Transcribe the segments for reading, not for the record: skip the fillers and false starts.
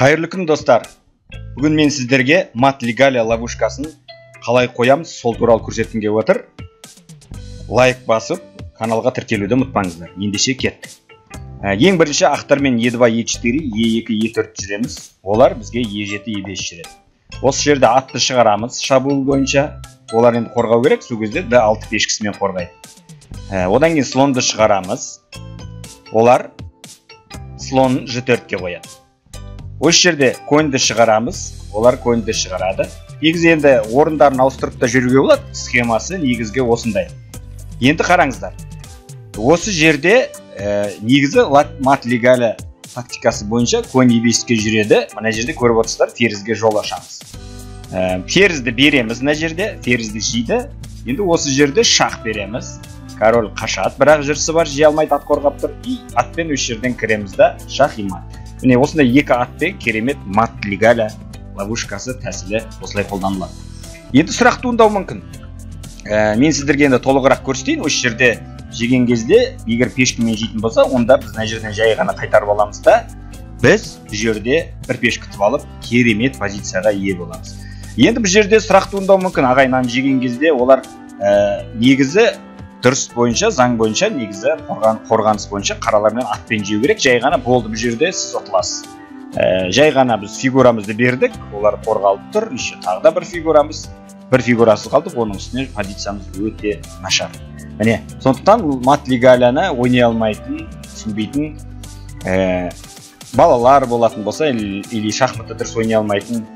Қайырлы күн, достар. Бүгін мен сіздерге мат Легаля ловушкасын қалай қоямыз, сол туралы көрсеткім келіп отыр. Лайк басып, каналға тіркелуді ұмытпаңыздар. Ендеше кеттік. Ең бірінші ақтармен Е2, Е4, Е2, Е4 жүреміз. Олар бізге Е7, Е5 жүреді. Осы жерде атты шығарамыз шабуыл бойынша. Олар енді қорғау керек, сол кезде Д6 пешкісімен қорғайды. Одан кейін слонды шығарамыз. Олар слон Ж4-ке қояды. Осы жерде коньді шығарамыз, олар коньді шығарады. Негізі енді орындарын ауыстырып та жүруге болады, схемасы негізгі осындай. Енді қараңыздар. Осы жерде негізі мат Легаля тактикасы бойынша конь Е5-ке жүреді. Мына жерде көріп отырсыздар, ферзьге жол ашамыз. Ферзьді береміз мына жерде, ферзьді жейді. Енді осы жерде шах береміз. Король қашады, бірақ жүрісі бар, жей алмайды, ат қорғап тұр. И атпен осы жерден кіреміз да, шах и мат. Міне осындай екі атпен керемет мат Легаля ловушкасы тәсілі осылай қолданылады. Енді сұрақ туындауы мүмкін. Мен сіздерге енді толығырақ көрсетейін. Осы жерде жеген кезде, егер пешкімен жейтін болса, онда біз мына жерден жай ғана қайтарып аламыз да, біз бұл жерде бір пешкі күтіп алып, керемет позицияға ие боламыз. Енді бұл жерде сұрақ туындауы мүмкін. Ағай, мынаны жеген кезде олар негізі дұрыс бойынша, заң бойынша, негізі қорғаныс бойынша қаралармен атпен жеу керек. Жай ғана болды, бұл жерде сіз ұтыласыз. Жай ғана біз фигурамызды бердік, олар қорғалып тұр. Еще тағы да бір фигурамыз, бір фигурасыз қалдық, оның үстіне позициямыз өте нашар. Міне, сондықтан мат Легаляны ойнай алмайтын, түсінбейтін балалар болатын болса, или шахматты дұрыс ойнай алмайтын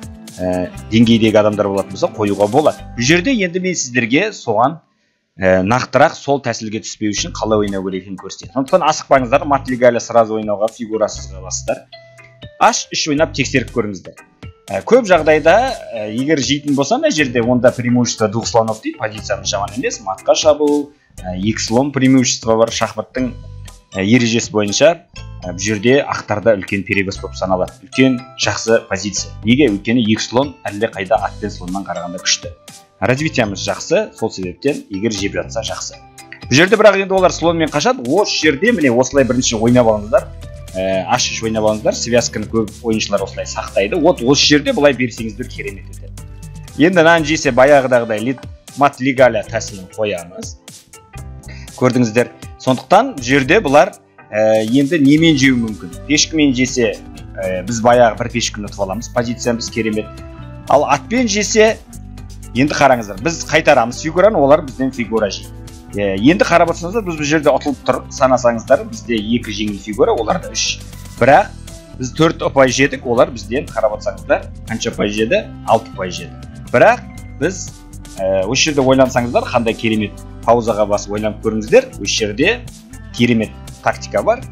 деңгейдегі адамдар болатын болса, қоюға болады. Бұл жерде енді мен сіздерге соған нақтырақ сол тәсілге түспеу үшін қалай ойнау керек екенін көрсетейін. Сондықтан асықпаңыздар, мат Легаля сразу ойнауға фигурасыз қаласыздар. H3 ойнап тексеріп көріңіздер. Көп жағдайда егер жейтін болса мына жерде, онда преимущество двух слонов дейді, позициямыз жаман емес, матқа шабуыл, екі слон преимущество бар. Шахматтың ережесі бойынша бұл жерде ақтарда үлкен перевес болып саналады. Үлкен жақсы позиция. Неге? Өйткені екі слон әлде қайда ат пен слоннан қарағанда күшті. Развитиямыз жақсы, сол себептен егер жеп жатса жақсы. Бұл жерде бірақ енді олар слонмен қашады. Осы жерде міне осылай бірінші ойнап алыңыздар. H3 ойнап алыңыздар. Связканы көп ойыншылар осылай сақтайды. Вот осы жерде былай берсеңіздер керемет өтеді. Енді мынаны жесе баяғыдағыдай мат Легаля тәсілін қоямыз. Көрдіңіздер. Сондықтан бұл жерде бұлар енді немен жеуі мүмкін? Пешкімен жесе, біз баяғы бір пешкіні ұтып аламыз. Позициямыз керемет. Ал атпен жесе, енді қараңыздар, біз қайтарамыз фигураны, олар бізден фигура жейді. Енді қарап отырсаңыздар, біз бұл жерде ұтылып тұр санасаңыздар, бізде екі жеңіл фигура, оларда 3. Бірақ біз 4 ұпай жедік, олар бізден қарап отырсаңыздар, қанша ұпай жеді? 6 ұпай жеді. Бірақ біз осы жерде ойлансаңыздар, қандай керемет паузаға басып ойланып көріңіздер, осы жерде керемет тактика бар.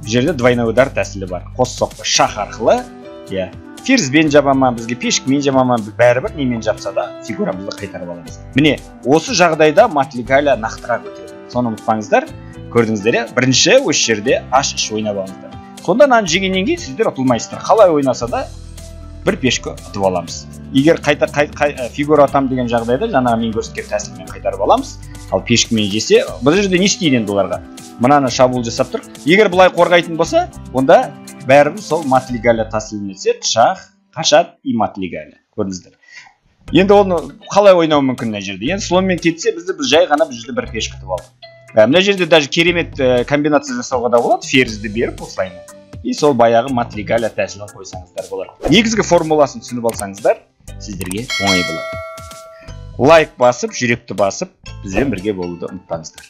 Бұл жерде двойной удар тәсілі бар. Қос соққы шах арқылы, иә, ферзьбен жаба ма, бізге пешкімен жаба ма, бәрібір немен жапса да фигурамызды қайтарып аламыз. Міне, осы жағдайда мат Легаля нақтырақ өтеді. Соны ұмытпаңыздар. Көрдіңіздер, иә? Бірінші осы жерде H3 ойнап алыңыздар. Сонда мынаны жегеннен кейін сіздер ұтылмайсыздар. Қалай ойнаса да бір пешкі ұтып аламыз. Егер қайта фигура атам деген жағдайда жаңағы мен көрсеткен тәсілмен қайтарып аламыз. Ал пешкімен жесе, бұл жерде не істейді енді оларға? Мынаны шабуыл жасап тұр. Егер былай қорғайтын болса, онда бәрібір сол мат Легаля тәсілін өтсе, шах, қашады и мат Легаля. Көрдіңіздер. Енді оны қалай ойнау мүмкін мына жерде? Енді слонмен кетсе, біз жай ғана бұл жерде бір пешкі ұтып алдық. Мына жерде даже керемет комбинация жасауға да болады, ферзьді беріп осылай. И сол баяғы мат Легаля тәсілін қойсаңыздар болады. Негізгі формуласын түсініп алсаңыздар, сіздерге оңай болады. Лайк басып, жүректі басып, бізбен бірге болуды ұмытпаңыздар.